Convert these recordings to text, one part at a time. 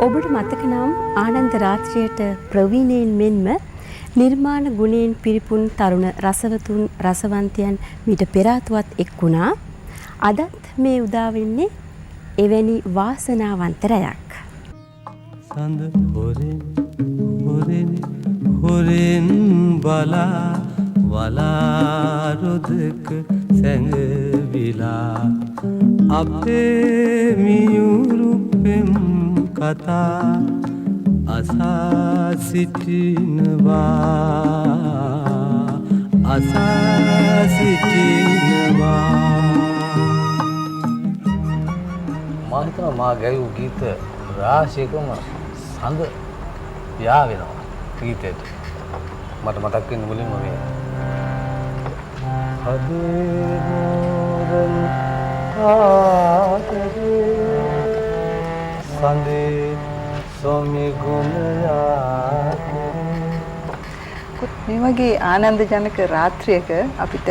ඔබට මතක නම් ආනන්ද රාත්‍රියට ප්‍රවීණයින් මෙන්ම නිර්මාණ ගුණයෙන් පිරිපුන් තරුණ රසවතුන් රසවන්තයන් මීට පෙර ආතුවත් එක් වුණා. අදත් මේ උදා වෙන්නේ එවැනි වාසනාවන්ත රැයක්. සඳ හොරෙන් හොරෙන් හොරෙන් බලා වලා රොදක සැඟවිලා අපේ මියුරු පෙම් කතා අසා සිටිනවා අසා සිටිනවා. මා හිතනවා මා ගැයූ ගීත රාශියකම සඳ යා වෙනවා ගීතයට. මට මතක් වෙන්නේ මුලින්ම මේ හදේ මෝරන් ආදරේ සඳේ සොමි ගුණයා. මේ වගේ ආනන්දජනක රාත්‍රියක අපිට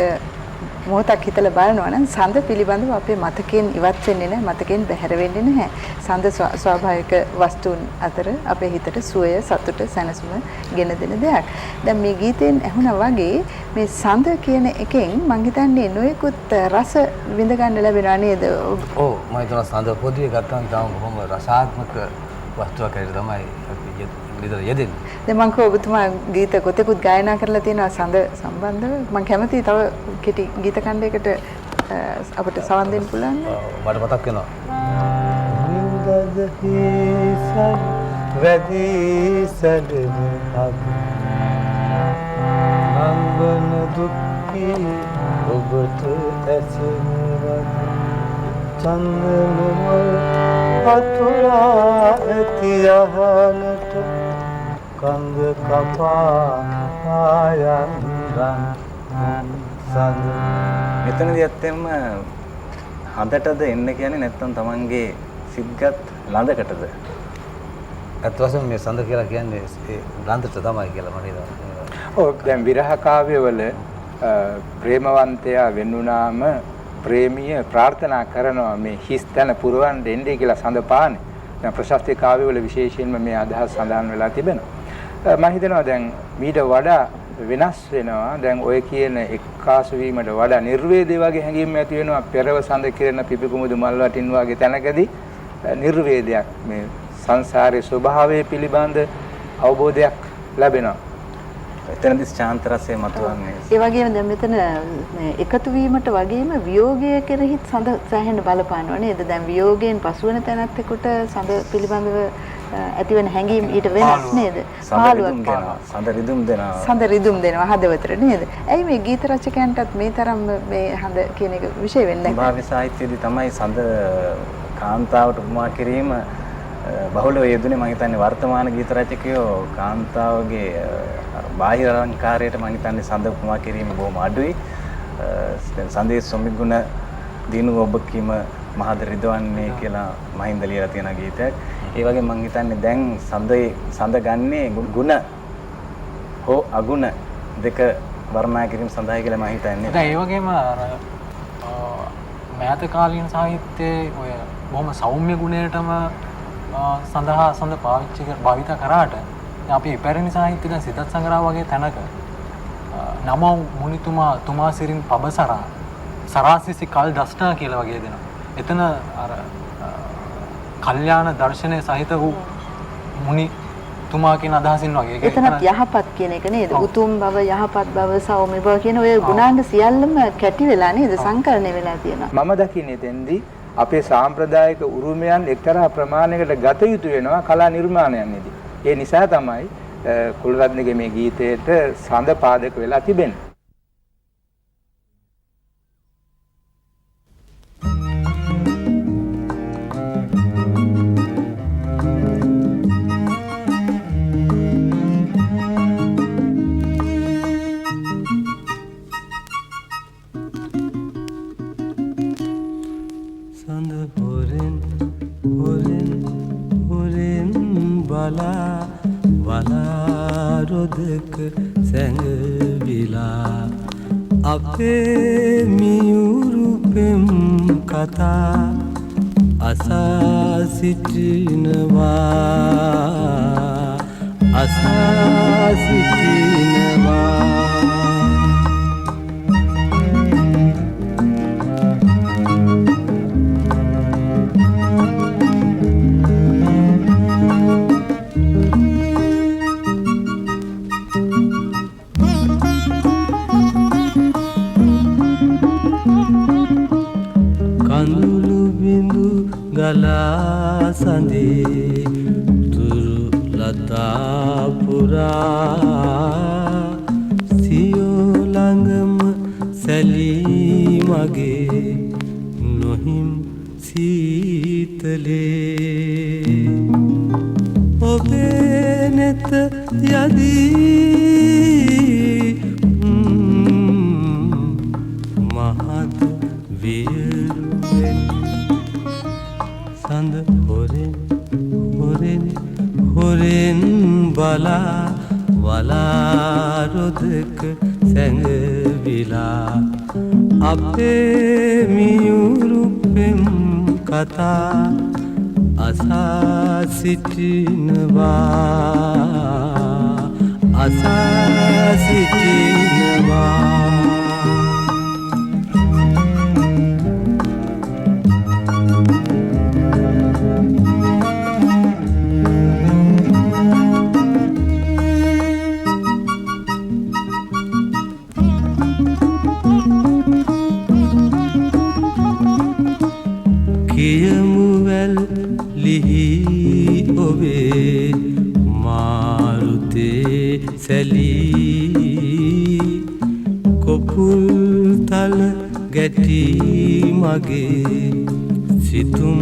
මොහොතක් හිතලා බලනවා නම් සඳ පිළිබඳව අපේ මතකයෙන් ඉවත් වෙන්නේ නැහැ, මතකයෙන් බැහැර වෙන්නේ නැහැ. සඳ ස්වාභාවික වස්තුන් අතර අපේ හිතට සුවය, සතුට, සැනසුම ගෙන දෙන දෙයක්. දැන් මේ ගීතයෙන් ඇහුණා වගේ මේ සඳ කියන එකෙන් මං හිතන්නේ නොයෙකුත් රස විඳ ගන්න ලැබෙනවා නේද? ඔව්, මම හිතනවා සඳ පොදුවේ ගත්තාම තාම බොහොම රසාත්මක වස්තුවක් හැටියට තමයි අපි විතර යෙදෙන්නේ. දැන් මං කිව්වා ඔබතුමා ගීත කොතෙකුත් ගායනා කරලා තියෙනවා සඳ සම්බන්ධව. මං කැමතියි තව කෙටි ගීත ඛණ්ඩයකට අපිට සවන් දෙන්න පුළුවන් නේද? මට මතක් වෙනවා. නින්දද හිසල් වැදි සැලෙන අග නංවන දුක්ඛී ඔබට ඇසෙන වද චන්දන මල් අතුරා ඇති අහනට කඳ කපා ආයන් රන් සඳ. මෙතනදී ඇත්තෙන්ම හඳටද එන්න කියන්නේ නැත්නම් Tamanගේ සිත්ගත් ළඳකටද? ඇත්ත වශයෙන්ම මේ සඳ කියලා කියන්නේ ඒ ළඳට තමයි කියලා මම හිතනවා. ඔව්, දැන් විරහ කාව්‍යවල ප්‍රේමවන්තයා වෙන්නුනාම ප්‍රේමිය ප්‍රාර්ථනා කරනවා මේ හිස් තැන පුරවන්න එන්නේ කියලා සඳ පානේ. දැන් ප්‍රශස්ති කාව්‍යවල විශේෂයෙන්ම මේ අදහස් සඳහන් වෙලා තිබෙනවා. මම හිතනවා දැන් මීට වඩා වෙනස් වෙනවා. දැන් ඔය කියන එක්කාසු වීමට වඩා නිර්වේදේ වගේ හැඟීම් ඇති වෙනවා. පෙරව සඳ කිරණ පිපිකුමුදු මල් වටින් වගේ තැනකදී නිර්වේදයක් මේ සංසාරයේ ස්වභාවය පිළිබඳ අවබෝධයක් ලැබෙනවා. එතනදී ශාන්ත රසය මතුවන්නේ. ඒ වගේම දැන් මෙතන මේ එකතු වීමට වගේම වියෝගය කෙරෙහිත් සඳ සෑහෙන බලපානවා නේද? දැන් වියෝගයෙන් පසුවන තැනැත්තෙකුට සඳ පිළිබඳව ඇතිවන හැඟීම් ඊට වෙනස් නේද? පාළුවක් දෙනවා. සඳ රිදුම් දෙනවා. සඳ රිදුම් දෙනවා හදවතට නේද? ඇයි මේ ගීත රචකයන්ටත් මේ තරම් මේ හඳ කියන එක විශේෂ වෙන්නේ? භාව්‍ය සාහිත්‍යයේදී තමයි සඳ කාන්තාවට උපමා කිරීම බහුලව යෙදුනේ. මම හිතන්නේ වර්තමාන ගීත රචකයෝ කාන්තාවගේ බාහිර අලංකාරයට මම හිතන්නේ සඳ උපමා කිරීම බොහොම අඩුයි. දැන් සඳේ සොමිගුණ දිනු ඔබ කිම මහද රිදවන්නේ කියලා මහින්ද ලියලා තියෙන ගීතයක්. ඒ වගේ මම හිතන්නේ දැන් සඳ ගන්නේ ගුණ හෝ අගුණ දෙක වර්ණනා කිරීම සඳහායි කියලා මම හිතන්නේ. දැන් ඒ වගේම අර මෑත කාලීන සාහිත්‍යයේ ඔය බොහොම සෞම්‍ය ගුණයටම සඳහා සඳ පාවිච්චි භාවිත කරාට දැන් අපි ඉපැරණි සාහිත්‍ය දැන් සිතත් සංග්‍රහ වගේ තැනක නමව් මුනිතුමා තුමා සිරින් පබසරා සරාසිසි කල් දස්නා කියලා වගේ දෙනවා. එතන අර කල්යාණ දර්ශනය සහිත වූ මුනිතුමා කියන අදහසින් වගේ. එතනත් යහපත් කියන එක නේද? උතුම් බව, යහපත් බව, සෞම්‍ය බව කියන ඔය ගුණාංග සියල්ලම කැටි වෙලා නේද? සංකලනය වෙලා තියෙනවා. මම දකින්නේ එතෙන්දී අපේ සාම්ප්‍රදායික උරුමයන් එක්තරා ප්‍රමාණයකට ගත යුතු වෙනවා කලා නිර්මාණයන්ෙදී. ඒ නිසා තමයි කුලරත්නගේ මේ ගීතයට සඳ පාදක වෙලා තිබෙන්නේ. සඳ හොරෙන් හොරෙන් හොරෙන් බලා වලා රොදක සැඟවිලා අපේ මියුරු පෙම් කතා අසා සිටිනවා අසා සිටිනවා. කඳුළු බිඳු ගලා සඳේ තුරු ලතා පුරා සියෝ ළඟම සැලී මගේ නොහිම් සීතලේ ඔබේ නෙත යදී මහත් වියරුවෙන් සඳ හොරෙන් හොරෙන් හොරෙන් බලා වලා රොදක සැඟවිලා අපේ මියුරු පෙම් කතා අසා සිටිනවා අසා සිටිනවා. කියමු වැල් ලිහි ඔබේ මාරුතේ සැලී කොපුල් තල ගැටි මගේ සිතුම්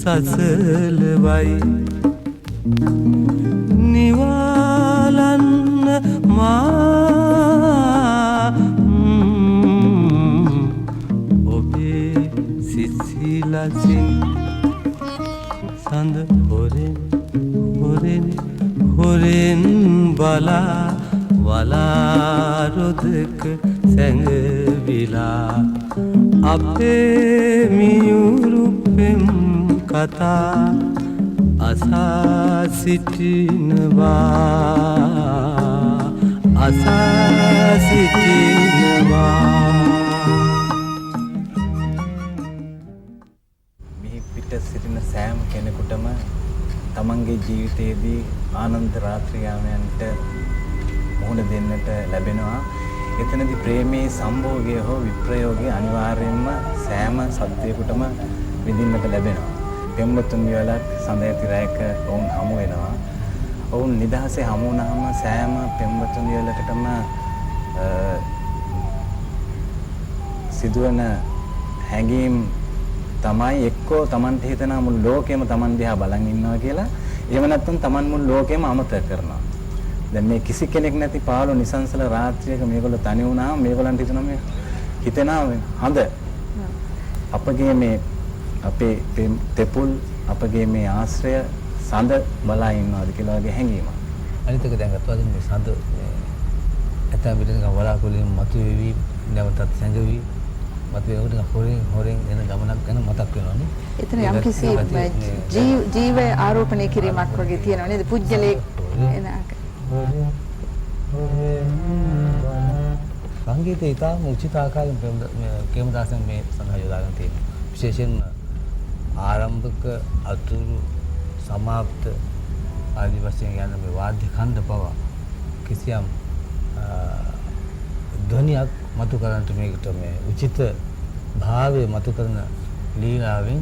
සසලවයි නිවාලන්න මා ඔබේ සිසිලසින් සඳ හොරෙන් හොරෙන් හොරෙන් බලා වලා රොදක සැඟවිලා අපේ මියුරු පෙම් කතා අසා සිටිනවා අසා සිටිනවා. මිහි පිට සිටින සෑම කෙනෙකුටම තමන්ගේ ජීවිතයේදී ආනන්ද රාත්‍රී යාමයන්ට මුහුණ දෙන්නට ලැබෙනවා. එතනදී ප්‍රේමයේ සම්භෝගය හෝ විප්‍රයෝගය අනිවාර්යයෙන්ම සෑම සත්වයෙකුටම විඳින්නට ලැබෙනවා. පෙම්වතුන් විවලක් සඳ ඇති රැයක ඔවුන් හමු වෙනවා. ඔවුන් නිදහසේ හමු වුණාම සෑම පෙම්වතුන් විවලකටම සිදුවන හැඟීම් තමයි එක්කෝ Tamanට හිතෙනවා මුළු ලෝකෙම Taman දිහා බලන් ඉන්නවා කියලා. එහෙම නැත්නම් Taman මුළු ලෝකෙම අමතක කරනවා. දැන් මේ කිසි කෙනෙක් නැති පාළු නිසංසල රාත්‍රියක මේගොල්ලෝ තනි වුණාම මේගොල්ලන්ට හිතෙනවා මේ හිතෙනවා මේ හඳ අපගේ මේ අපේ තෙපුල් අපගේ මේ ආශ්‍රය සඳ බලා ඉන්නවාද කියලා වගේ හැඟීමක්. අනිත් එක දැන් අත්වාදින් මේ සඳ මේ ඇතැම් විට නිකන් වලාකුළින් මතුවේවි නැවතත් සැඟවි මතුවෙනකොට නිකන් හොරෙන් හොරෙන් එන ගමනක් ගැන මතක් වෙනවනේ. එතන යම්කිසි ජීව ආරෝපණය කිරීමක් වගේ තියෙනව නේද? පුජ්‍යලේ එන සංගීතය ඉතාම උචිත ආකාරයෙන් කේමදාසයන් මේ සඳහා යොදාගෙන තියෙනවා. විශේෂයෙන්ම ආරම්භක අතුරු සමාප්ත ආදී වශයෙන් යන මේ වාද්‍ය ඛණ්ඩ පවා කිසියම් ධ්වනියක් මතු කරන්නට මේකට මේ උචිත භාවය මතු කරන ලීලාවෙන්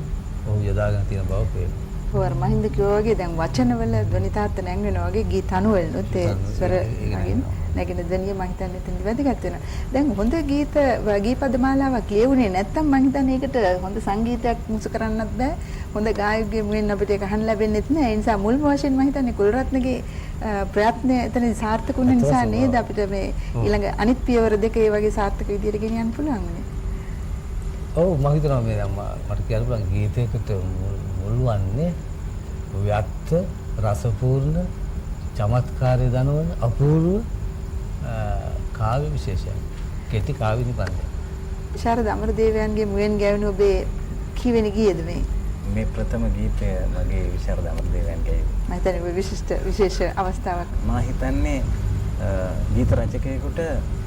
ඔහු යොදාගෙන තියෙන බව පේනවා. ඔව් අර මහින්ද කිව්වා වගේ දැන් වචනවල ධ්වනි තාත්ත නැංවෙනවා වගේ ගීත අනුවලනුත් ඒ ස්වර නැගෙන ධ්වනිය මං හිතන්නේ එතනදි වැදගත් වෙනවා. දැන් හොඳ ගීත ගීපද මාලාවක් ලියුනේ නැත්තම් මං හිතන්නේ ඒකට හොඳ සංගීතයක් මුසු කරන්නත් බෑ. හොඳ ගායකයෙක්ගේ මුවෙන් අපිට ඒක අහන්න ලැබෙන්නෙත් නෑ. ඒ නිසා මුල්ම වශයෙන් මං හිතන්නේ කුලරත්නගේ ප්‍රයත්නය එතනදි සාර්ථක වුණ නිසා නේද අපිට මේ ඊළඟ අනිත් පියවර දෙක ඒ වගේ සාර්ථක විදියට ගෙනියන්න පුළුවන් වුණේ. ඔව් මං හිතනවා මේ දැන් මට කියන්න පුළුවන් ගීතයකට මුල් වන්නේ ව්‍යක්ත රසපූර්ණ චමත්කාරය දනවන අපූර්ව කාව්‍ය විශේෂයක්. කෙටි කාව්‍ය නිබන්ධයක්. ශාරද අමරදේවයන්ගේ මුවෙන් ගැයුණු ඔබේ කීවෙනි ගීයද මේ? මේ ප්‍රථම ගීතය මගේ විශාරද අමරදේවයන් ගැයුවේ. මම හිතන්නේ විශිෂ්ට විශේෂ අවස්ථාවක්. මා හිතන්නේ ගීත රචකයෙකුට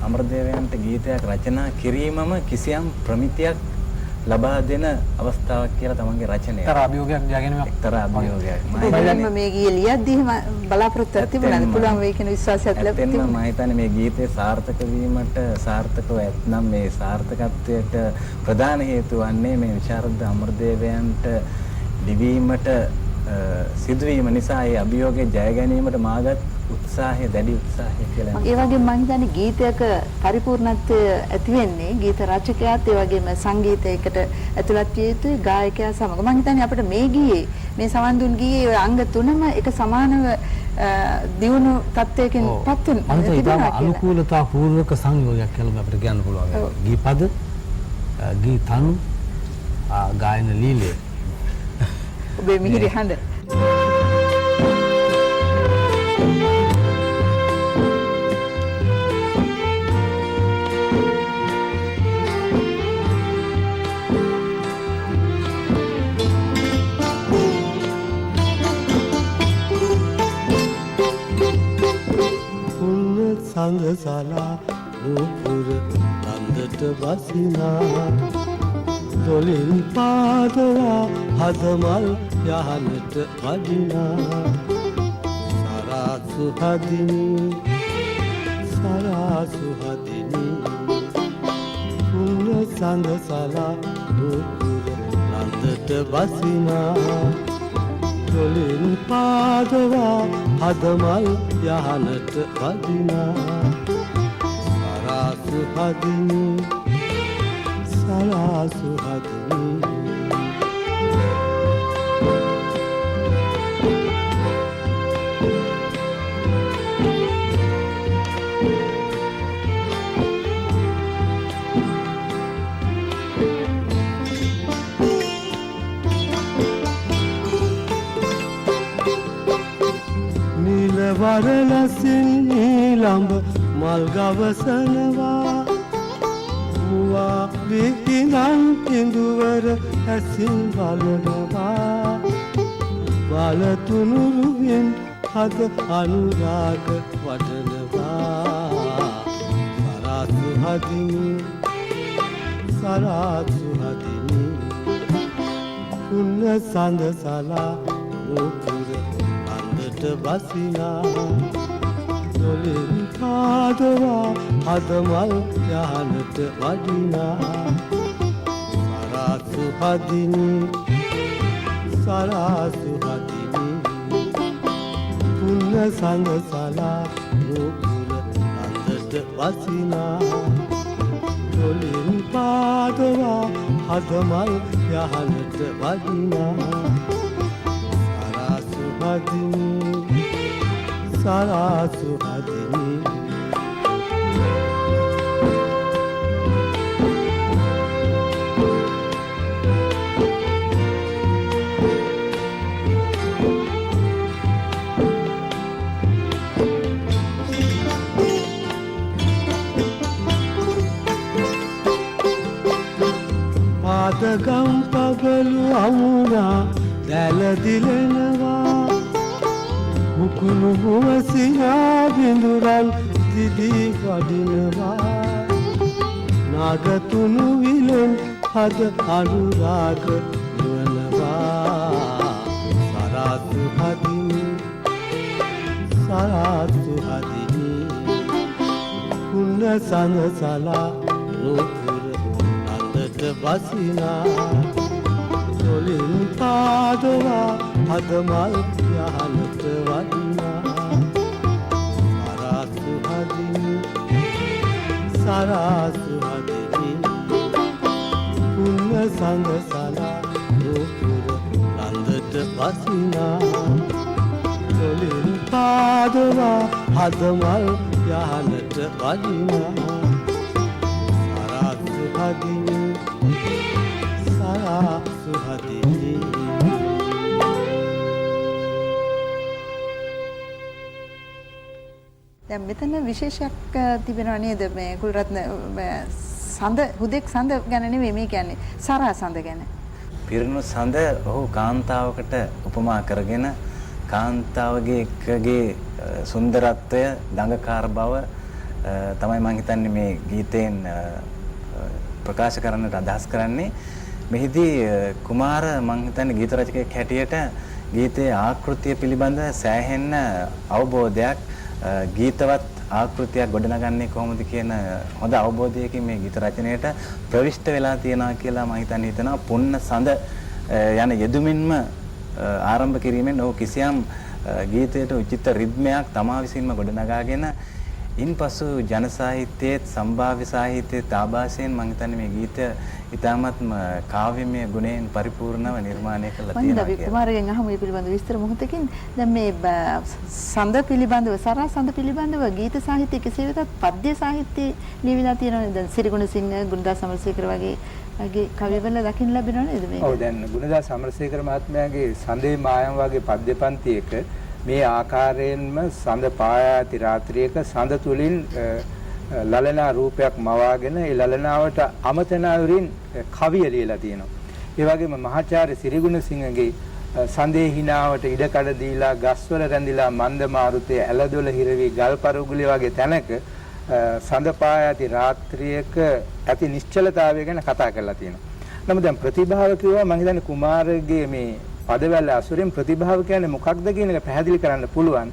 අමරදේවයන්ට ගීතයක් රචනා කිරීමම කිසියම් ප්‍රමිතියක් ලබා දෙන අවස්ථාවක් කියලා තමන්ගේ රචනය. එක්තරා අභියෝගයක් ජයගැනීමක්. එක්තරා අභියෝගයක්. මම මේ ගීය ලියද්දී එහෙම බලාපොරොත්තුවක් තිබුණාද? පුළුවන් වෙයි කියන විශ්වාසයක් ලැබුණා. ඇත්තෙන්ම මම හිතන්නේ මේ ගීතය සාර්ථක වීමට සාර්ථකව ඇත්නම් මේ සාර්ථකත්වයට ප්‍රධාන හේතුව වන්නේ මේ විශාරද අමරදේවයන්ට ලිවීමට සිදුවීම නිසා ඒ අභියෝගය ජය ගැනීමට මාගත් උත්සාහය දැඩි උත්සාහය කියලා. ඒ වගේම මම හිතන්නේ ගීතයක පරිපූර්ණත්වය ඇති වෙන්නේ ගීත රචකයාත් ඒ වගේම සංගීතයකට ඇතුළත් විය යුතුයි ගායකයා සමග. මම හිතන්නේ අපිට මේ ගීයේ මේ සවන් දුන් ගීයේ ඔය අංග තුනම එක සමානව දියුණු තත්වයකින් පත් වෙන තිබෙනවා කියලා. අනුකූලතා පූර්වක සංයෝගයක් කියලා අපිට කියන්න පුළුවන්. ගී පද, ගී තනු, ගායන ලීලය. ඔබේ මිහිරි හඬ. සඳසලා නූපුර ළඳට බසිනා තොලින් පාදවා හදමල් යහනට වඩිනා සරාසු හදිනි සරාසු හදිනි පුන්න සඳසලා නූපුර ළඳට බසිනා තොලින් පාදවා හදමල් යහනට වදිනා සරාසු හදිනි සරාසු හදිනි. වරලසින් ඊළඹ මල් ගවසනවා මුවා විහිනන් ඉඳුවර ඇසින් බලනවා බලතුනුරුවෙන් හද අනුරාග වඩනවා සරාසු හදිනි සරාසු හදිනි පුන්න සඳසලා නූපුර බසිනා තොලින් පාදවා හදමල් යහනට වඩිනා සරාසු හදිනි සරාසු හදිනි පුන්න සඳසලා නූපුර ළඳට බසිනා තොලින් පාදවා හදමල් යහනට වඩිනා සරාසු හදිනි සරාසු හදිනි. පාදගම් පබලු අමුණා දැල දිලෙනවා මුකුණු මුව සිනා බිඳුරන් දිදී වඩිනවා නාගතුණු විලෙන් හද අනුරාග නුවනවා සරාසු හදිනි සරාසු හදිනි පුන්න සඳසලා නූපුර ළඳට බසිනා තොලින් පාදවා හදමල් යහනට වඩිනා සරාසු හදිනි සරාසු හදිනි පුන්න සඳසලා නූපුර ළඳට බසිනා තොලින් පාදවා හදමල් යහනට වඩිනා සරාසු හදිනි සරාසු හදිනි. දැන් මෙතන විශේෂයක් තිබෙනවා නේද මේ කුලරත්න සඳ හුදෙක් සඳ ගැන නෙමෙයි මේ කියන්නේ සරා සඳ ගැන. පිරුණු සඳ ඔහු කාන්තාවකට උපමා කරගෙන කාන්තාවගේ එකගේ සුන්දරත්වය, දඟකාර බව තමයි මං හිතන්නේ මේ ගීතයෙන් ප්‍රකාශ කරන්නට අදහස් කරන්නේ. මෙහිදී කුමාර මං හිතන්නේ ගීත රචකයෙක් හැටියට ගීතයේ ආකෘතිය පිළිබඳ සෑහෙන අවබෝධයක්, ගීතවත් ආකෘතියක් ගොඩනගන්නේ කොහොමද කියන හොඳ අවබෝධයකින් මේ ගීත රචනයට ප්‍රවිෂ්ඨ වෙලා තියෙනවා කියලා මම හිතන්නේ හිතනවා. පුන්න සඳ යන යෙදුමින්ම ආරම්භ කිරීමෙන් ඔහු කිසියම් ගීතයට උචිත රිද්මයක් තමා විසින්ම ගොඩනගාගෙන ඉන්පසු ජන සාහිත්‍යයේත් සම්භාව්‍ය සාහිත්‍යයේත් ආభాසයෙන් මම හිතන්නේ මේ ගීතය ඉතාමත්ම කාව්‍යමය ගුණයෙන් පරිපූර්ණව නිර්මාණය කරලා තියෙනවා කියලා. මම කුමාරගෙන් අහමු මේ පිළිබඳ විස්තර මොහොතකින්. දැන් මේ සඳ පිළිබඳව, සරා සඳ පිළිබඳව ගීත සාහිත්‍ය කෙසේ වෙතත් පද්‍ය සාහිත්‍යයේ ලියවිලා තියෙනවා. දැන් සිරිගුණසිංහ, ගුණදාස අමරසේකර වගේ කවිවල දකින්න ලැබෙනව නේද මේක? ඔව්, දැන් ගුණදාස අමරසේකර මහත්මයාගේ සඳේ මායම් වගේ පද්‍ය පන්තියක මේ ආකාරයෙන්ම සඳ පායා ඇති රාත්‍රියක සඳ තුලින් ලලනා රූපයක් මවාගෙන ඒ ලලනාවට අමතනාවරින් කවිය ලියලා තියෙනවා. ඒ වගේම මහාචාර්ය සිරිගුණසිංහගේ සඳේ හිනාවට ඉඩකඩ දීලා ගස්වල රැඳිලා මන්ද මාරුතේ ඇලදොල හිරවි ගල්පරුගුලේ වගේ තැනක සඳ පායා ඇති රාත්‍රියක ඇති නිශ්චලතාවය ගැන කතා කරලා තියෙනවා. නමුත් දැන් ප්‍රතිභාව කිව්වා මම හිතන්නේ කුමාරගේ මේ පදවැල් අසුරෙන් ප්‍රතිභාව කියන්නේ මොකක්ද කියන එක පැහැදිලි කරන්න පුළුවන්.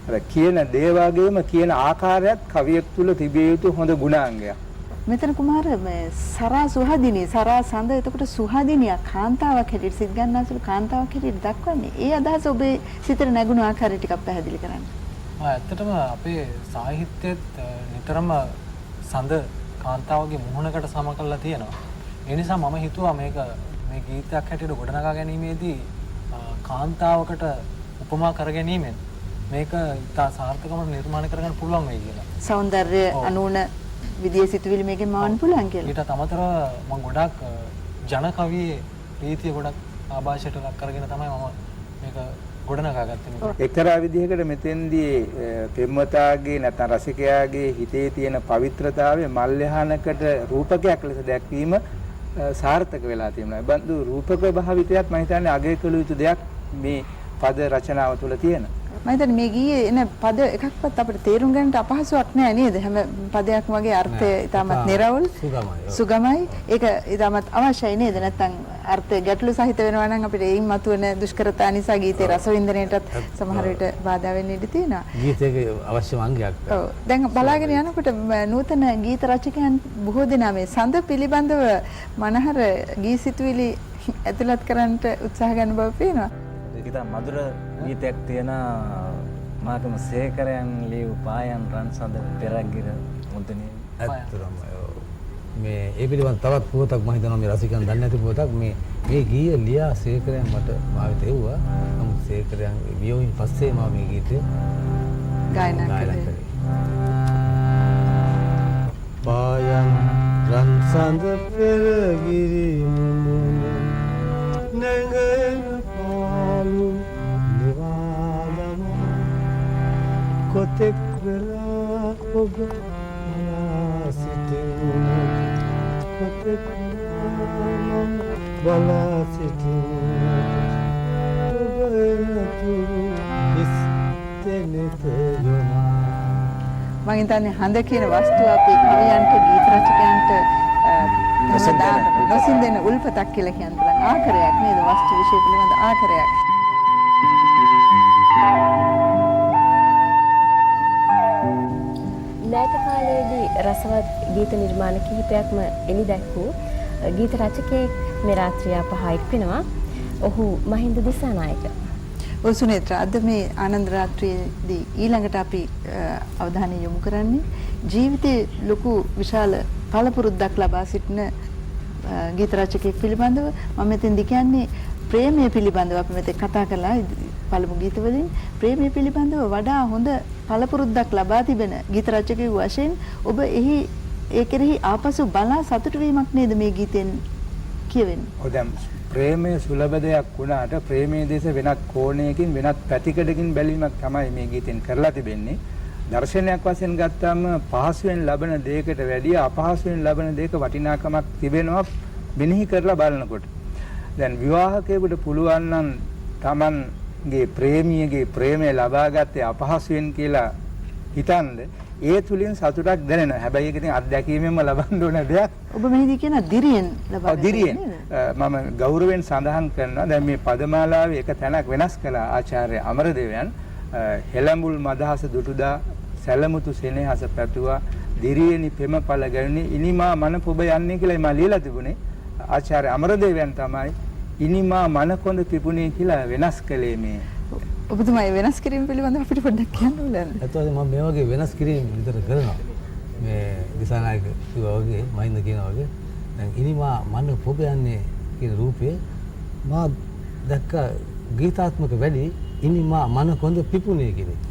අර කියන දේ වගේම කියන ආකාරයත් කවියෙක් තුල තිබිය යුතු හොඳ ගුණාංගයක්. මෙතන කුමාර මේ සරා සුහදිනී, සරා සඳ එතකොට සුහදිනියක් කාන්තාවක් හැටියට සිත් ගන්නාසුළු කාන්තාවක් හැටියට දක්වන්නේ. ඒ අදහස ඔබේ සිතට නැගුණු ආකාරය ටිකක් පැහැදිලි කරන්න. ඇත්තටම අපේ සාහිත්‍යයේත් නිතරම සඳ කාන්තාවගේ මුහුණකට සම කරලා තියෙනවා. ඒ නිසා මම හිතුවා මේක මේ ගීතයක් හැටියට ගොඩනගා ගැනීමේදී කාන්තාවකට උපමා කර ගැනීමෙන් මේක ඉතා සාර්ථකව නිර්මාණය කරගන්න පුළුවන් වෙයි කියලා. සෞන්දර්ය අනුන විදියේ සිතුවිලි මේකෙන් මවන්න පුළුවන් කියලා. ඊටත් අමතරව මම ගොඩක් ජන කවියේ රීතිය ගොඩක් ආభాෂයට ලක් කරගෙන තමයි මම මේක ගොඩනගා ගත්තේ. එක්තරා විදිහකට මෙතෙන්දී පෙම්වතාගේ නැත්නම් රසිකයාගේ හිතේ තියෙන පවිත්‍රතාවය මල්යහනකට රූපකයක් ලෙස දැක්වීම සාර්ථක වෙලා තියෙනවා. ඒ බඳු රූපක භාවිතයත් මම හිතන්නේ අගය කළ යුතු දෙයක් මේ පද රචනාව තුළ තියෙන. මම හිතන්නේ මේ ගීයේ එන පද එකක්වත් අපිට තේරුම් ගන්නට අපහසුයක් නෑ නේද? හැම පදයක්ම වගේ අර්ථය ඉතාමත් නිරවුල්, සුගමයි. ඒක ඉතාමත් අවශ්‍යයි නේද? නැත්නම් අර්ථය ගැටලු සහිත වෙනවා නම් අපිට එයින් මතුවන දුෂ්කරතා නිසා ගීතේ රසවින්දනයටත් සමහර විට බාධා වෙන්න ඉඩ තියෙනවා. ගීතයක අවශ්‍යම අංගයක්. ඔව්. දැන් බලාගෙන යනකොට නූතන ගීත රචකයන් බොහෝ දෙනා මේ සඳ පිළිබඳව මනහර ගී සිතුවිලි ඇතුළත් කරන්නට උත්සාහ ගන්න බව පේනවා. ඉතා මధుර ගීතයක් තියෙන මාකම සේකරයන් ලියූ පායන් රන් සඳ පෙරගිර මුදුනේ. ඇත්තටම මේ ඒ පිළිබඳ තවත් පුවතක් මම හිතනවා මේ රසිකයන් දන්නේ නැති පුවතක්. මේ මේ ගීය ලියා සේකරයන් මට භාවිත වුණා. නමුත් සේකරයන් වියෝයින් පස්සේ මම මේ ගීතය ගායනා කළේ. පායන් රන් සඳ පෙරගිරි මුදුනේ නැගෙන පාලු නිවාදම කොතෙක් වෙලා ඔබ බලා සිටිනුනද, කොතෙක් මම බලා සිටිනුනද, ඔබ එනතුරු හිස් තෙනෙත යොමා. මම හිතන්නේ හඳ කියන වස්තුව අපේ කවියන්ට ගීත රචකයන්ට නොසින්දෙන උල්පතක් කියලා කියන්න පුළුවන් ආකරයක් නේද? වස්තු විෂය පිළිබඳ ආකරයක්. මෑත කාලයේදී රසවත් ගීත නිර්මාණ කිහිපයක්ම එළි දැක්වූ ගීත රචකයෙක් මේ රාත්‍රිය අප හා එක් වෙනවා. ඔහු මහින්ද දිසානායක. ඔව් සුනේත්‍රා, අද මේ ආනන්ද රාත්‍රියේදී ඊළඟට අපි අවධානය යොමු කරන්නේ ජීවිතයේ ලොකු විශාල පළපුරුද්දක් ලබා සිටින ගීත රචකයෙක් පිළිබඳව. මම මෙතෙන්දි කියන්නේ ප්‍රේමය පිළිබඳව අපි මෙතෙක් කතා කළා පළමු ගීත වලින්. ප්‍රේමය පිළිබඳව වඩා හොඳ පළපුරුද්දක් ලබා තිබෙන ගීත රචකයෙකු වශයෙන් ඔබ එහි ඒ කෙරෙහි ආපසු බලා සතුටු වීමක් නේද මේ ගීතෙන් කියවෙන්නේ? ඔව්, දැන් ප්‍රේමය සුලභ දෙයක් වුණාට ප්‍රේමයේ දෙස වෙනත් කෝණයකින් වෙනත් පැතිකඩකින් බැලීමක් තමයි මේ ගීතෙන් කරලා තිබෙන්නේ. දර්ශනයක් වශයෙන් ගත්තාම පහසුවෙන් ලබන දෙයකට වැඩිය අපහසුවෙන් ලබන දෙයක වටිනාකමක් තිබෙනවා මෙනෙහි කරලා බලනකොට. දැන් විවාහකයෙකුට පුළුවන් නම් තමන්ගේ ප්‍රේමියගේ ප්‍රේමය ලබාගත්තේ අපහසුවෙන් කියලා හිතනද ඒ තුලින් සතුටක් දැනෙනවා. හැබැයි ඒක ඉතින් අත්දැකීමෙන්ම ලබන්න ඕන දෙයක්. ඔබ මෙහිදී කියන දිරියෙන් ලබා දිරියෙන් මම ගෞරවයෙන් සඳහන් කරනවා. දැන් මේ පදමාලාවේ එක තැනක් වෙනස් කළා ආචාර්ය අමරදේවයන්. හෙළඹුල් මදහස දුටුදා සැලමුතු සෙනෙහස පැතුවා දිරියෙනි පෙමපල ගැනුනේ ඉනිමා මන පොබ යන්නේ කියලා මම ලියලා තිබුණේ. ආචාර්ය අමරදේවයන් තමයි ඉනිමා මන කොඳ පිපුණේ කියලා වෙනස් කළේ මේ. ඔබතුමා ඒ වෙනස් කිරීම පිළිබඳව අපිට පොඩ්ඩක් කියන්න ඕනද? ඇත්තටම මම මේ වගේ වෙනස් කිරීම විතර කරනවා. මේ දිසානායක කිව්වා වගේ මහින්ද කියනවා වගේ දැන් ඉනිමා මන පොබ යන්නේ කියන රූපය මා දැක්ක ගීතාත්මක වැඩි ඉනිමා මන කොඳ පිපුණේ කියන එක.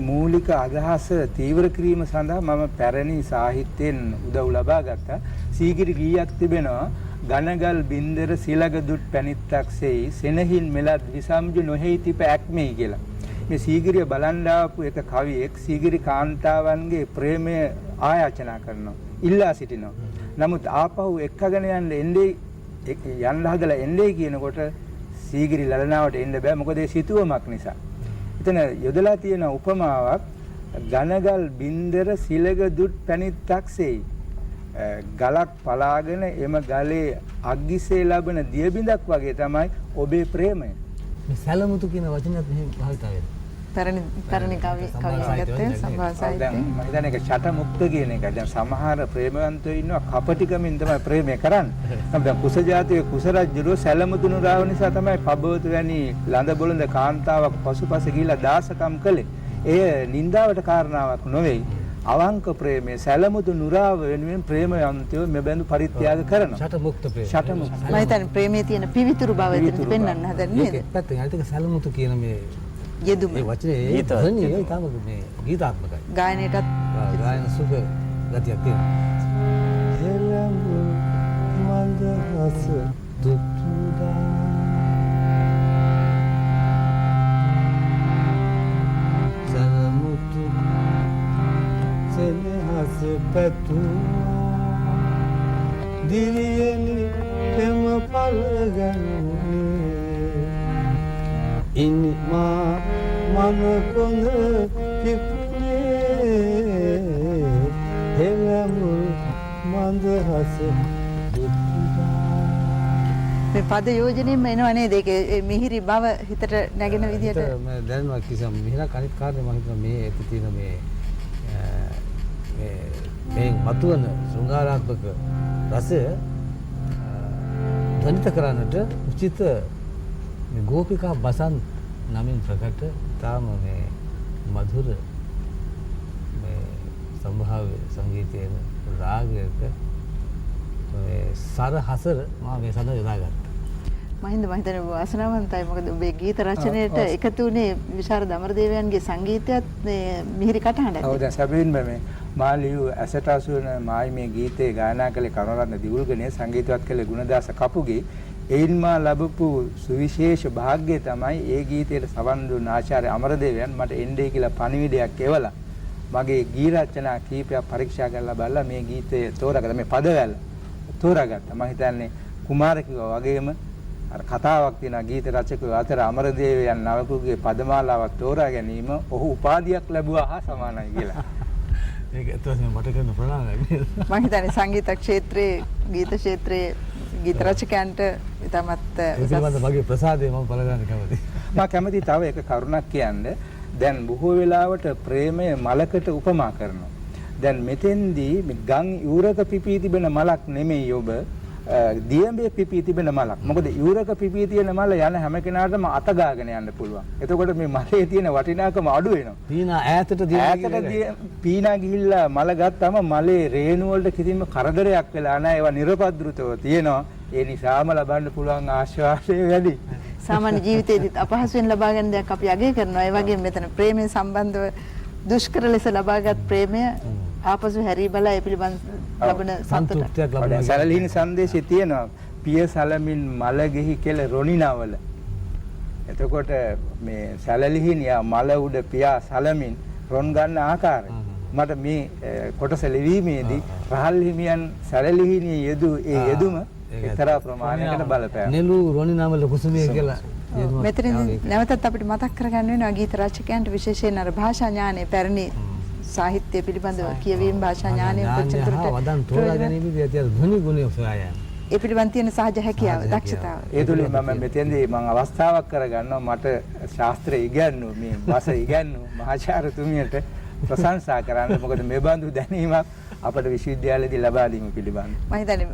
මූලික අදහස තීව්‍ර කිරීම සඳහා මම පැරණි සාහිත්‍යයෙන් උදව් ලබා ගත්තා. සීගිරි ගීයක් තිබෙනවා. ඝනගල් බින්දර සිලග දුට් පැනිත්තක් සෙයි සෙනහින් මෙලත් විසම්ජු නොහෙයි තිප ඇක්මෙයි කියලා. මේ සීගිරිය බලන් ආපු එක කවියෙක් සීගිරි කාන්තාවන්ගේ ප්‍රේමය ආයාචනා කරනවා, ඉල්ලා සිටිනවා. නමුත් ආපහු එක්කගෙන යන්න එන්නේ යන්න හදලා එන්නේ කියනකොට සීගිරි ලලනාවට එන්න බෑ. මොකද ඒ සිතුවමක් නිසා. එතන යොදලා තියෙන උපමාවක් ඝනගල් බින්දර සිලග දුට් පැණිත්තක්සේයි. ගලක් පලාගෙන එම ගලේ අග්ගිසේ ලබන දියබිඳක් වගේ තමයි ඔබේ ප්‍රේමය. මේ සැලමුතු කියන වචනයත් මෙහෙම භාවිත වෙනවා. පැරණි පැරණි කවි කවියන් සම්භාෂ සාහිත්‍යය. දැන් මම හිතන්නේ ඒක ෂට මුක්ත කියන එක. දැන් සමහර ප්‍රේමවන්තයෝ ඉන්නවා කපටිකමින් තමයි ප්‍රේමය කරන්නේ. නමුත් දැන් කුස ජාතියේ කුස රජුරෝ සැලමුතුණු රාව නිසා තමයි පබවතු වැනි ළඳ බොළඳ කාන්තාවක් පසුපස ගිහිලා දාසකම් කළේ. එය නින්දාවට කාරණාවක් නොවේ. අවංක ප්‍රේමය සැලමුතු නුරාව වෙනුවෙන් ප්‍රේමවන්තයෝ මෙබඳු පරිත්‍යාග කරනවා. ෂට මුක්ත ප්‍රේමය. ෂට මුක්ත. මම හිතන්නේ ප්‍රේමයේ තියෙන පිවිතුරු බව එතනදි පෙන්වන්න හදන්නේ නේද? ඒක පැත්තෙන් අනිත් එක සැලමුතු කියන මේ යෙදුම. ඒ වචනේ ධ්වනිය ඉතාම මේ ගීතාත්මකයි. ගායනයටත් ගායන සුඛ ගතියක් තියෙනවා. හෙළඹු මන්දහස දුටුදා සැලමුතු සෙනෙහස පැතුවා දිවියනි පෙම පළ ගැනුනේ ඉනි මා මන කොඳ පිපුනේ හෙළමුල් මන්දහස දුටුදා. මේ පද යෝජනෙම එනවා නේද? ඒකේ මිහිරි බව හිතට නැගෙන විදියට දැනෙනවා කිසියම් මිහිරක්. අනිත් කාරණේ මම හිතනවා මේ ඇති තියෙන මේ මේ මේ මතුවන ශෘංගාරාත්මක රසය ධනිත කරන්නට උචිත මේ ගෝපිකා බසන්ත් නමින් ප්‍රකට තාම මේ මధుර මේ සම්භාව්‍ය සංගීතයේන රාගයක මේ සර හසර මම මේ සඳහා යොදාගත්තා. මහින්ද මම හිතන්නේ වාසනාවන්තයි. මොකද ඔබේ ගීත රචනයට එකතු වුණේ විශාරද අමරදේවයන්ගේ සංගීතයත් මේ මිහිරි කටහඬත්. ඔව් දැන් සැබවින්ම මේ මා ලියූ ඇසට අසු වෙන මායි මේ ගීතේ ගායනා කළේ කරුණාරත්න දිවුල්ගනේ, සංගීතවත් කළේ ගුණදාස කපුගේ. එයින් මා ලැබපු සුවිශේෂ භාග්‍යය තමයි ඒ ගීතයට සවන් දුන් ආචාර්ය අමරදේවයන් මට එන්නේ කියලා පණිවිඩයක් එවලා මගේ ගී රචනා කීපයක් පරීක්ෂා කරලා බලලා මේ ගීතය තෝරාගත්තා. මේ පදවැල් තෝරාගත්තා. මම හිතන්නේ කුමාර කිව්වා වගේම අර කතාවක් තියෙනවා ගීත රචකයෝ අතර අමරදේවයන් නවකුගේ පදමාලාවක් තෝරා ගැනීම ඔහු උපාධියක් ලැබුවා හා සමානයි කියලා. ඒක ඇත්ත වශයෙන්ම මට කරන ප්‍රණාමයක් නේද? මම හිතන්නේ සංගීත ක්ෂේත්‍රයේ ගීත ක්ෂේත්‍රයේ ගීත රචකයන්ට ඉතාමත් ඒ පිළිබඳ මගේ ප්‍රසාදය මම පළ කරන්න කැමතියි. මම කැමති තව එක කරුණක් කියන්න. දැන් බොහෝ වෙලාවට ප්‍රේමය මලකට උපමා කරනවා. දැන් මෙතෙන්දී මේ ගම් යූරක පිපී තිබෙන මලක් නෙමෙයි ඔබ, දියඹේ පිපී තිබෙන මලක්. මොකද යූරක පිපී තියෙන මල යන හැම කෙනාටම අත ගාගෙන යන්න පුළුවන්. එතකොට මේ මලේ තියෙන වටිනාකම අඩු වෙනවා. පීනා ඈතට පීනා ගිහිල්ලා මල ගත්තම මලේ රේණු වලට කිසිම කරදරයක් වෙලා නැහැ. ඒවා නිර්පද්‍රුතව තියෙනවා. ඒ නිසාම ලබන්න පුළුවන් ආශ්වාසය වැඩි. සාමාන්‍ය ජීවිතේදීත් අපහසුවෙන් ලබා ගන්න දෙයක් අපි අගය කරනවා. ඒ වගේම මෙතන ප්‍රේමය සම්බන්ධව දුෂ්කර ලෙස ලබාගත් ප්‍රේමය ආපසු හැරී බලා ඒ පිළිබඳ ලබන සන්තුෂ්ටියක් ලබනවා. සැලලිහිණි සංදේශයේ තියෙනවා පිය සලමින් මල ගෙහි කෙල රොණිනවල. එතකොට මේ සැලලිහිණියා මල උඩ පියා සලමින් රොන් ගන්න ආකාරය මට මේ කොටස ලිවීමේදී රහල් හිමියන් සැලලිහිණිය යෙදු ඒ යෙදුම එක්තරා ප්‍රමාණයකට බලපෑවා. නෙළු රොණිනවල කුසුමිය කියලා. මෙතනදී නැවතත් අපිට මතක් කරගන්න වෙනවා ගීත රචකයන්ට විශේෂයෙන් අර භාෂා ඥානය පැරණි සාහිත්‍ය පිළිබඳව කියවීම භාෂා ඥානය කොච්චර දුරට වදන් තෝරා ගැනීමේදී ඇති අර ධ්වනි ගුණය සොයා යාම. ඒ පිළිබඳ තියෙන සහජ හැකියාව, දක්ෂතාව. ඒ තුලින් මම මෙතෙන්දී මම අවස්ථාවක් කරගන්නවා මට ශාස්ත්‍රය ඉගැන්වූ මේ බස ඉගැන්වූ මහාචාර්යතුමියට ප්‍රශංසා කරන්න. මොකද මේ බඳු දැනීමක් අපට විශ්වවිද්‍යාලයේදී ලබා දීම පිළිබඳ. මම හිතන්නේ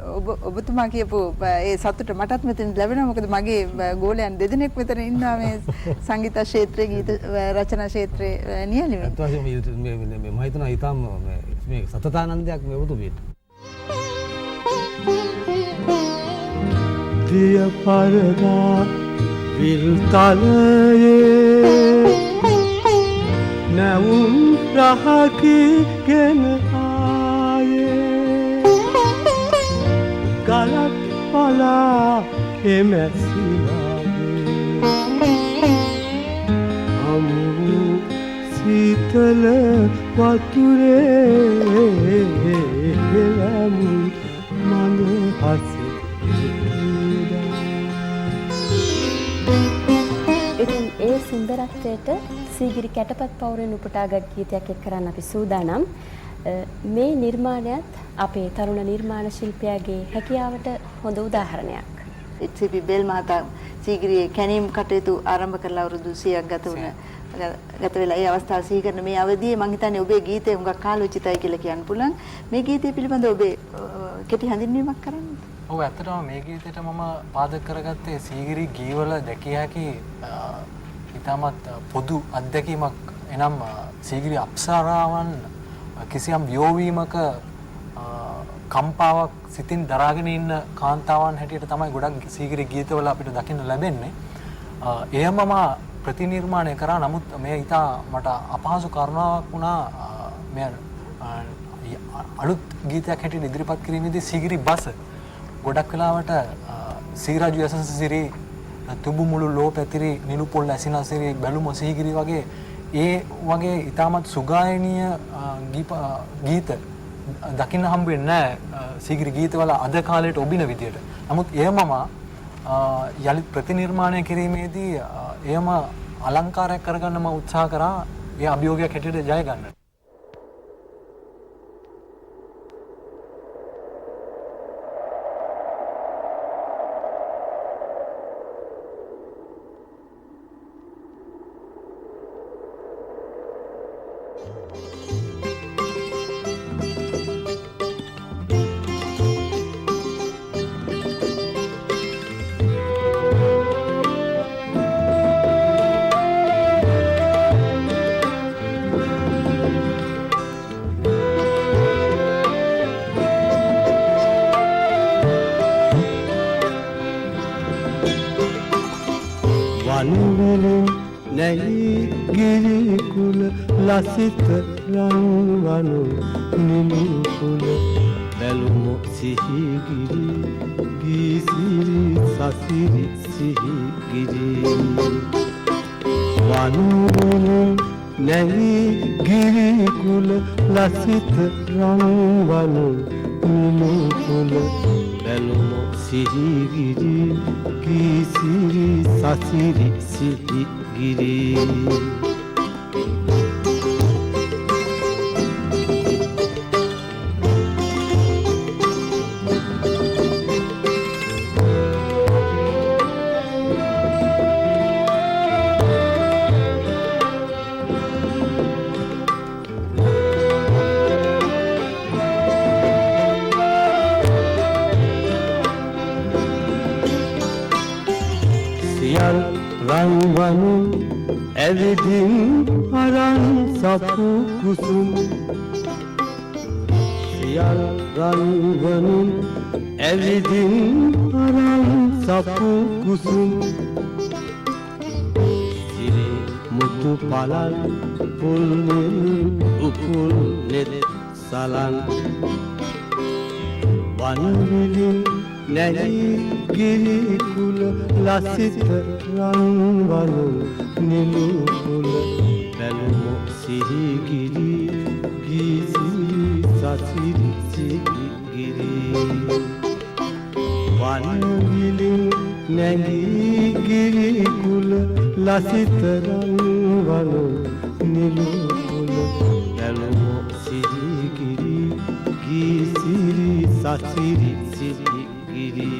ඔබතුමා කියපු ඒ සතුට මටත් මෙතන ලැබෙනවා. මොකද මගේ ගෝලයන් දෙදෙනෙක් මෙතන ඉන්නවා මේ සංගීත ක්ෂේත්‍රයේ ගීත රචනා ක්ෂේත්‍රයේ නියැලෙමින්. අත් වශයෙන්ම මේ මම හිතනවා ඊටම මේ සතතානන්දයක් මේ ඔබතුමියට. දිය පරදා විල්තලයේ නැවුම් රහකි ගෙන ආයේ ගලක් පලා එමැසිවාගේ අමු සීතල වතුරේ හෙළමු මනහස දුටුදා. ඒ සුන්දරත්වයට සීගිරි කැටපත් පවුරෙන් උපුටාගත් ගීතයක් එක් කරන්න අපි සූදානම්. මේ නිර්මාණයත් අපේ තරුණ නිර්මාණ ශිල්පියාගේ හැකියාවට හොඳ උදාහරණයක්. එච්.සී.පී. බෙල් මහතා සීගිරියේ කැණීම් කටයුතු ආරම්භ කරලා අවුරුදු 100ක් ගත වෙලා ඒ අවස්ථාව සිහි කරන මේ අවධියේ මං හිතන්නේ ඔබේ ගීතය හුඟක් කාලෝචිතයි කියලා කියන්න පුළුවන්. මේ ගීතය පිළිබඳව ඔබේ කෙටි හඳුන්වීමක් කරන්න. ඔව්, ඇත්තටම මේ ගීතයට මම පාදක කරගත්තේ සීගිරි ගීවල දැකිය හැකි ඉතාමත් පොදු අත්දැකීමක්. එනම් සීගිරි අප්සරාවන් කිසියම් වියෝවීමක කම්පාවක් සිතින් දරාගෙන ඉන්න කාන්තාවන් හැටියට තමයි ගොඩක් සීගිරි ගීතවල අපිට දකින්න ලැබෙන්නේ. එයම මම ප්‍රතිනිර්මාණය කරා. නමුත් මේ ඉතා මට අපහසු කරුණාවක් වුණා මෙය අලුත් ගීතයක් හැටියට ඉදිරිපත් කිරීමේදී සීගිරි බස ගොඩක් වෙලාවට සීරාජු යසස සිරි තුබු මුළු ලෝ පැතිරි නිලු පොල් ඇසිනසිරි බැලුම සීගිරි වගේ ඒ වගේ ඉතාමත් සුගායනීය ගීත දකින්න හම්බ වෙන්නේ නැහැ සීගිරි ගීතවල අද කාලයට ඔබින විදියට. නමුත් එය මම යලිත් ප්‍රතිනිර්මාණය කිරීමේදී එයම අලංකාරයක් කරගන්න මම උත්සාහ කරා ඒ අභියෝගයක් හැටියට ජය ගන්නට. ලසිත රන්වනු නිලුපුල බැලුම සිහිගිරි ගීසිරි සසිරි සිහිගිරි වනුවලින් නැගී ගිරිකුල ලසිත රන්වනු නිලුපුල බැලුම සිහිගිරි ගීසිරි සසිරි සිහිගිරි. රන්වනු ඇවිදින් අරන් සපු කුසුම් සියල් රන්වනු ඇවිදින් අරන් සපු කුසුම් සිරි මුතු පලන් පුල් නිල් උකුල් නෙත් සලන් වනවිලින් නැගී ගිරිකුල ලසිත රන්වනු නිලුපුල බැලුම සිහිගිරි ගීසිරි සසිරි සිහිගිරි වනවිලින් නැගී ගිරිකුල ලසිත රන්වනු නිලුපුල බැලුම සිහිගිරි ගීසිරි සසිරි සිහිගිරි.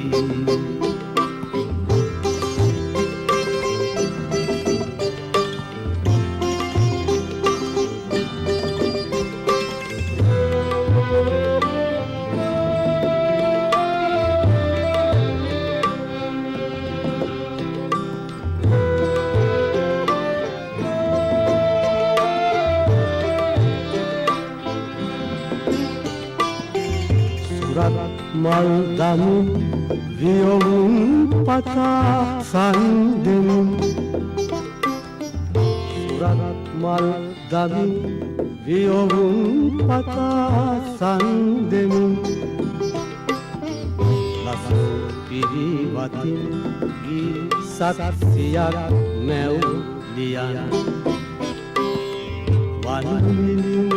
මල් දමු වියොවුන් පතා සන්දෙමු සුරත් මල් දමි වියොවුන් පතා සන්දෙමු ලසු පිරිවතින් ගී සත්සියක් මැව් ලියන් වනවිලින්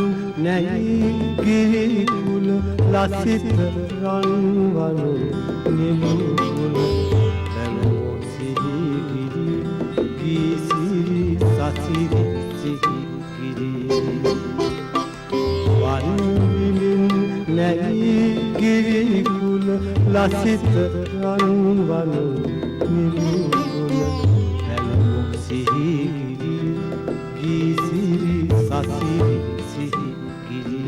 නැගී ගිරිකුල ලසිත රන්වනු නිලුපුල බැලුම සිහිගිරි ගීසිරි සසිරි සිහිගිරි වන් විලින් නැගී ගිරි කුල ලසිත රන්වනු නිරුකුල පැලමු සිහිගිරි ගී සිරි සසිරි සිහිගිරි.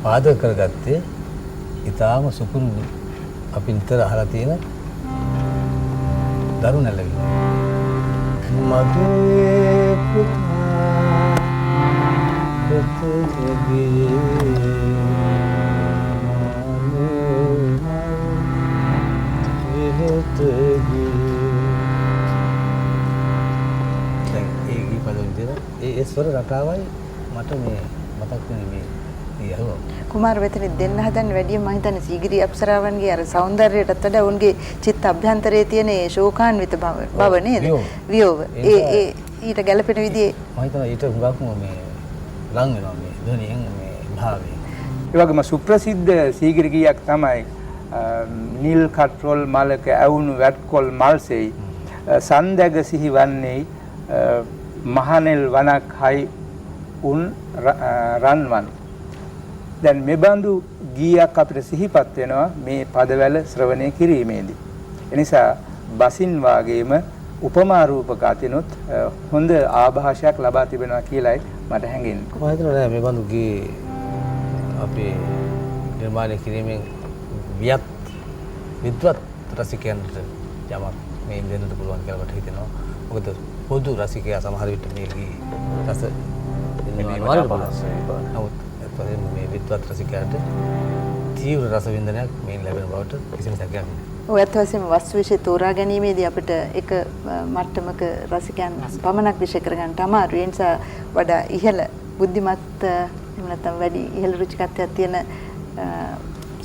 පාදක කරගත්තේ ඊටාම සුපුරුදු අපි නිතර අහලා තියෙන දරු නැලවිලි. මගේ පුතා කොතද ගියේ මානේ ගියේ. දැන් ඒ ගී පද විදියට ඒ ස්වර රටාවයි මට මේ මතක් වෙන්නේ මේ. කුමාර මෙතන දෙන්න හදන්නේ වැඩියෙන් මම හිතන්නේ සීගිරි අප්සරාවන්ගේ අර සෞන්දර්යයටත් වඩා ඔවුන්ගේ චිත්ත අභ්‍යන්තරයේ තියෙන ඒ ශෝකාන්විත බව නේද? වියෝව. ඒ ඒ ඊට ගැළපෙන විදිහේ මම හිතනවා ඊට හුඟක්ම මේ ලං වෙනවා මේ ධ්වනියෙන් මේ භාවයෙන්. ඒ වගේම සුප්‍රසිද්ධ සීගිරි ගීයක් තමයි නිල් කට්‍රොල් මලක ඇවුණු වැට්කොල් මල්සෙයි සන්දැග සිහි වන්නේ මහනෙල් වනක් හයි උන් රන්වන්. දැන් මෙබඳු ගීයක් අපිට සිහිපත් වෙනවා මේ පදවැල ශ්‍රවණය කිරීමේදී. එනිසා බසින් වාගේම උපමා රූපක අතිනුත් හොඳ ආభాෂයක් ලබා තිබෙනවා කියලායි මට හැඟෙන්නේ. මම හිතනවා නෑ මේ බඳු ගී අපේ නිර්මාණය කිරීමෙන් වියත් විද්වත් රසිකයන්ට යමක් මේ දෙන්නට පුළුවන් කියලා මට හිතෙනවා. මොකද පොදු රසිකයා සමහර විට මේ ගී රස විඳිනවා පුළුවන්. නමුත් මේ විද්වත් රසිකයාට තීව්‍ර රස වින්දනයක් මේ ලැබෙන බවට කිසිම සැකයක් නෑ. ඔය ඇත්ත වශයෙන්ම වස්තු විෂය තෝරා ගැනීමේදී අපිට එක මට්ටමක රසිකයන් පමණක් විෂය කරගන්න අමාරුයි. ඒ නිසා වඩා ඉහළ බුද්ධිමත් එහෙම නැත්නම් වැඩි ඉහළ රුචිකත්වයක් තියෙන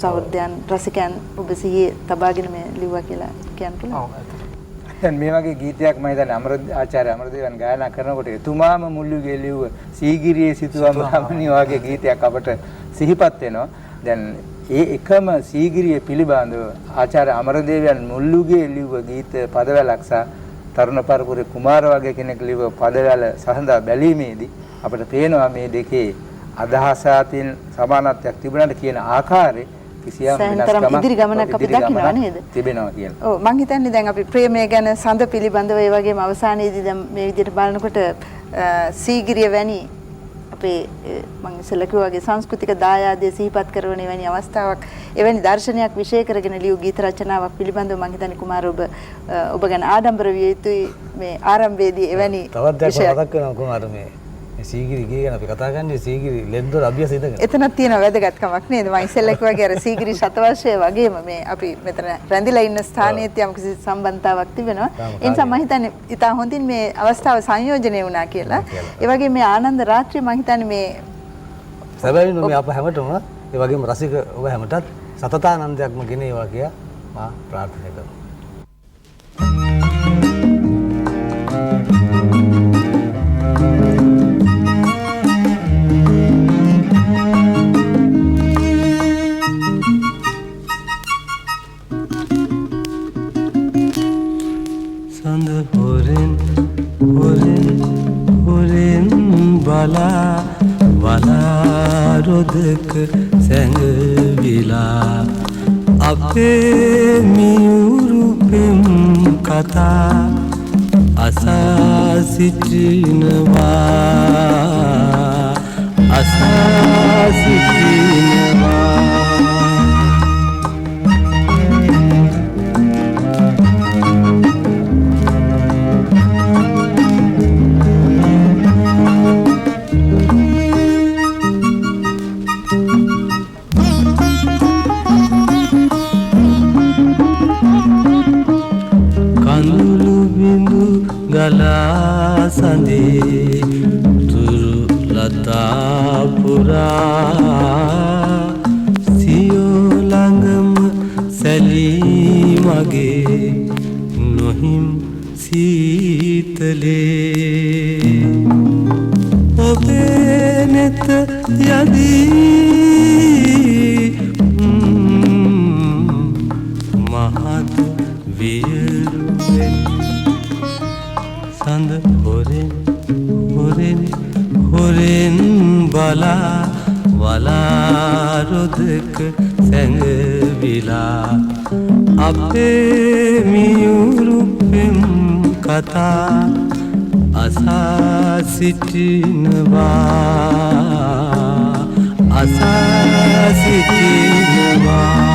සහෘදයන් රසිකයන් ඔබ සිහියේ තබාගෙන මේ ලිව්වා කියලා කියන්න පුළුවන්. ඔව් ඇත්තට. දැන් මේ වගේ ගීතයක් මම හිතන්නේ ආචාර්ය අමරදේවන් ගායනා කරනකොට එතුමාම මුල් යුගයේ ලිව්ව සීගිරියේ සිතුවම් රමණී වගේ ගීතයක් අපට සිහිපත් වෙනවා. දැන් ඒ එකම සීගිරිය පිළිබඳව ආචාර්ය අමරදේවයන් මුල් යුගයේ ලිව්ව ගීත පදවැලක් සහ තරුණ පරපුරේ කුමාර වගේ කෙනෙක් ලිව්ව පදවැල සසඳා බැලීමේදී අපට පේනවා මේ දෙකේ අදහස අතින් සමානත්වයක් තිබුණාට කියන ආකාරය කිසියම් වෙනස්කමක් ඉදිරි ගමනක් අපි දකිනවා නේද? තිබෙනවා කියලා. ඔව් මං හිතන්නේ දැන් අපි ප්‍රේමය ගැන සඳ පිළිබඳව ඒ වගේම අවසානයේදී දැන් මේ විදිහට බලනකොට සීගිරිය වැනි අපේ මං ඉස්සෙල්ලා කිව්වා වගේ සංස්කෘතික දායාදය සිහිපත් කරන එවැනි අවස්ථාවක් එවැනි දර්ශනයක් විෂය කරගෙන ලියූ ගීත රචනාවක් පිළිබඳව මං හිතන්නේ කුමාර ඔබ ඔබ ගැන ආඩම්බර විය යුතුයි මේ ආරම්භයේදී එවැනි තවත් දෙයක් මතක් වෙනවා කුමාර මේ සීගිරි ගිය ගැන අපි කතා කරන්නේ සීගිරි ලෙන්දොර අභ්‍යස ඉඳගෙන. එතනක් තියෙන වැදගත්කමක් නේද? මම ඉස්සෙල්ලා කිව්වා වගේ අර සීගිරි ශතවර්ෂය වගේම මේ අපි මෙතන රැඳිලා ඉන්න ස්ථානයේත් යම්කිසි සම්බන්ධතාවක් තිබෙනවා. ඒ නිසා මම හිතන්නේ ඉතා හොඳින් මේ අවස්ථාව සංයෝජනය වුණා කියලා. ඒ වගේ මේ ආනන්ද රාත්‍රිය මම හිතන්නේ මේ සැබවින්ම මේ අප හැමතෙම ඒ වගේම රසික ඔබ හැමටත් සතතානන්දයක්ම ගෙන ඒවා කියා මා ප්‍රාර්ථනා කරනවා. බලා බලා රොදක සැඟවිලා අපේ මියුරු පෙම් කතා අසා සිටිනවා අසා සිටිනවා. ගලා සඳේ තුරු ලතා පුරා කළේ ඔබේ නෙත යදී මහත් වියරුවෙන් සඳ හොරෙන් හොරෙන් හොරෙන් බලා වලා රොදක සැඟවිලා අපේ මියුරු පෙම් කතා අසා සිටිනවා අසා සිටිනවා.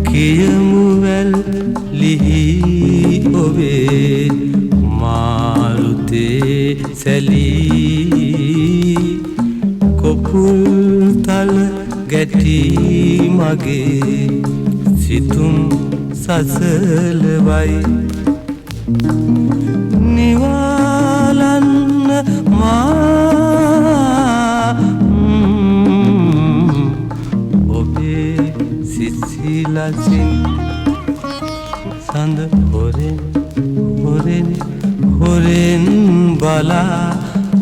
කියමු වැල් ලිහි ඔබේ මාරුතේ සැලී කොපුල් තල ගැටි මගේ සිතුම් සසලවයි නිවාලන්න මා ඔබේ සිසිලසින් සඳ හොරෙන් හොරෙන් හොරෙන් බලා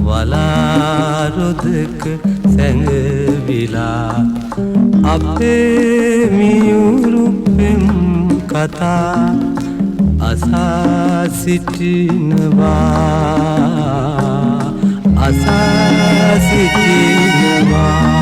වලා රොදක සැඟවිලා අපේ මියුරු පෙම් කතා අසා සිටිනවා අසා සිටිනවා.